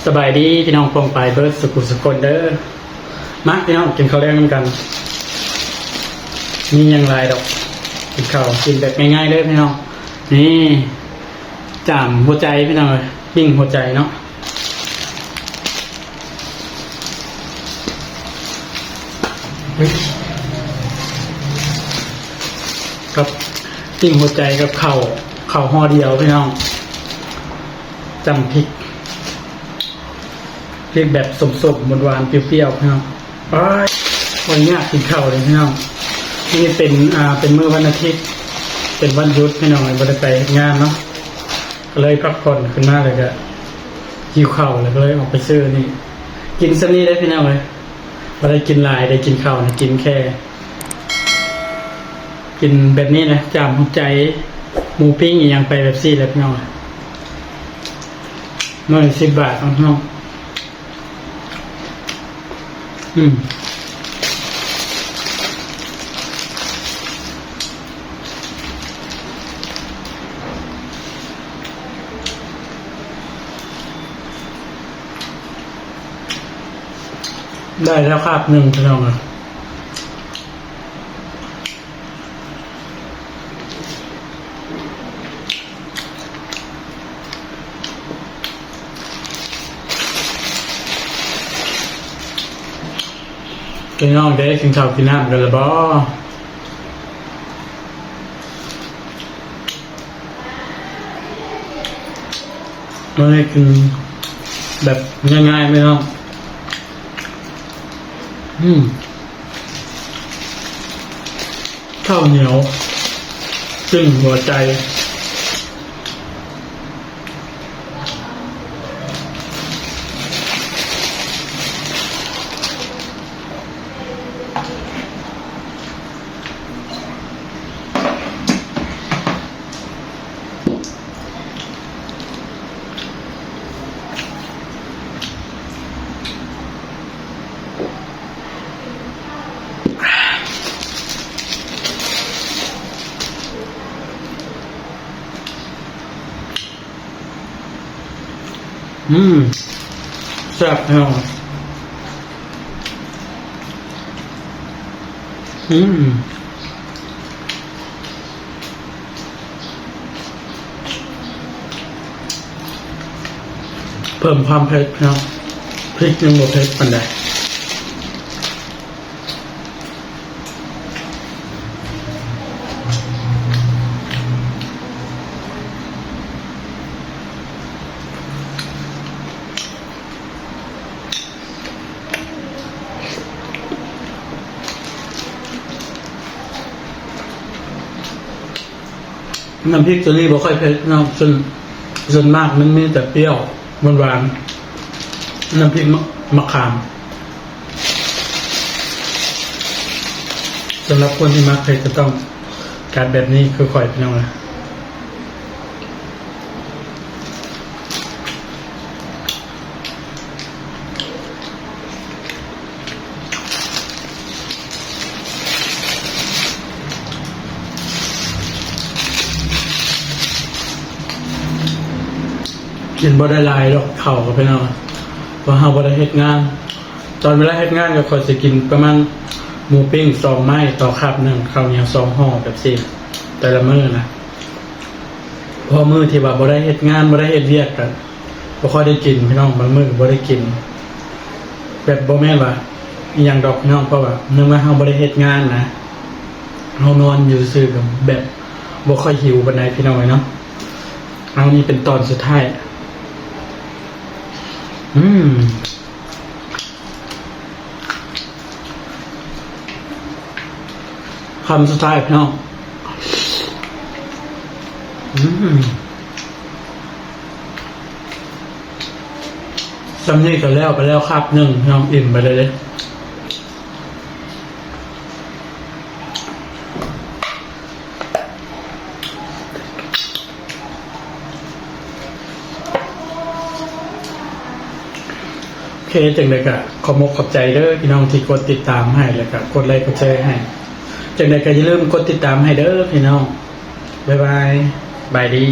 ສະບາຍດີພີ່ນ້ອງປ້ອງປາຍເບິດສຸຂູສຸຄົນເດີ. ມາພີ່ນ້ອງກິນເຂົ້າແລງນຳກັນ. ມີຫຍັງຫຼາຍດອກ ກິນເຂົ້າ ກິນແບບງ່າຍໆເດີພີ່ນ້ອງ. ນີ້ ຈ້າມຫົວໃຈພີ່ນ້ອງເອີຍ ປີ້ງຫົວໃຈເນາະ. ກັບປີ້ງຫົວໃຈກັບເຂົ້າ ເຂົ້າຫໍ່ດຽວພີ່ນ້ອງ. ຈ້ຳພິກ ເຮັດແບບສົ້ມໆ ຫວານໆ ປ່ຽວໆ ພີ່ນ້ອງ. ໂອ້ຍ ບໍ່ຍາກກິນເຂົ້າເລີຍພີ່ນ້ອງ. ນີ້ເປັນ ອ່າ ເປັນມື້ວັນອາທິດ ເປັນວັນຢຸດພີ່ນ້ອງ ບໍ່ໄດ້ໄປເຮັດງານເນາະ ກໍເລີຍພັກຜ່ອນ. ຂຶ້ນມາແລ້ວກໍຫິວເຂົ້າ ແລ້ວກໍເລີຍອອກໄປຊື້ນີ້ ກິນສ່ຳນີ້ເດ້ພີ່ນ້ອງເອີຍ. ບໍ່ໄດ້ກິນຫຼາຍ ໄດ້ກິນເຂົ້າ ກິນແຄ່ ກິນແບບນີ້ແຫຼະ ຈ້າມຫົວໃຈ ໝູປີ້ງອີ່ຫຍັງໄປແບບຊີ້ແຫຼະພີ່ນ້ອງ. ໜ້ອຍສິບບາດເນາະພີ່ນ້ອງ. ອືມ ໄດ້ແລ້ວຄາບໜຶ່ງພີ່ນ້ອງເອີຍ. ພີ່ນ້ອງເດ້ ກິນເຂົ້າກິນນ້ຳກັນລະບໍ? ມື້ນີ້ກິນແບບງ່າຍໆ ພີ່ນ້ອງ. ອືມ ເຂົ້າໜຽວ ປີ້ງຫົວໃຈ. ອືມ ແຊບແຮງ. ອືມ ເພີ່ມຄວາມເຜັດເນາະ ພິກຍັງບໍ່ເຜັດປານໃດ. ນ້ຳພິກໂຕນີ້ບໍ່ຄ່ອຍເຜັດເນາະ ສ່ວນ ສ່ວນມາກມັນມີແຕ່ປ່ຽວ ຫວານໆ ນ້ຳພິກ ມະ ມະຂາມ. ສຳລັບຄົນທີ່ມັກເຜັດກໍຕ້ອງຈັດແບບນີ້ຄືຂ້ອຍ ພີ່ນ້ອງເອີຍ. ກິນບໍ່ໄດ້ຫຼາຍດອກເຂົ້າ ພີ່ນ້ອງ ເພາະເຮົາບໍ່ໄດ້ເຮັດງານ. ຕອນເວລາເຮັດງານກໍຂ້ອຍຊິກິນປະມານໝູປີ້ງສອງໄມ້ຕໍ່ຄາບໜຶ່ງ ເຂົ້າໜຽວສອງຫໍ່ແບບຊີ້ ແຕ່ລະມື້ນະ. ພໍມື້ທີ່ວ່າບໍ່ໄດ້ເຮັດງານ ບໍ່ໄດ້ເຮັດວຽກກໍບໍ່ຄ່ອຍໄດ້ກິນ ພີ່ນ້ອງ ບາງມື້ກໍບໍ່ໄດ້ກິນ. ແບບບໍ່ແມ່ນວ່າອີ່ຫຍັງດອກ ພີ່ນ້ອງ ເພາະວ່າເນື່ອງວ່າເຮົາບໍ່ໄດ້ເຮັດງານນະ ເຮົານອນຢູ່ຊື່ໆ ກໍແບບບໍ່ຄ່ອຍຫິວປານໃດ ພີ່ນ້ອງເອີຍເນາະ. ເອົາ ນີ້ເປັນຕອນສຸດທ້າຍ. ອືມ ຄຳສຸດທ້າຍ ພີ່ນ້ອງ. ອືມ ສ່ຳນີ້ກໍແລ້ວໄປແລ້ວຄາບໜຶ່ງ ພີ່ນ້ອງ ອີ່ມໄປເລີຍເດ້. ໂອເຄ ຈັ່ງໃດກໍຂອບອົກຂອບໃຈເດີພີ່ນ້ອງທີ່ກົດຕິດຕາມໃຫ້ ແລ້ວກໍກົດໄລກ໌ກົດແຊໃຫ້. ຈັ່ງໃດກໍຢ່າລືມກົດຕິດຕາມໃຫ້ເດີພີ່ນ້ອງ. ບາຍບາຍ ບາຍດີ.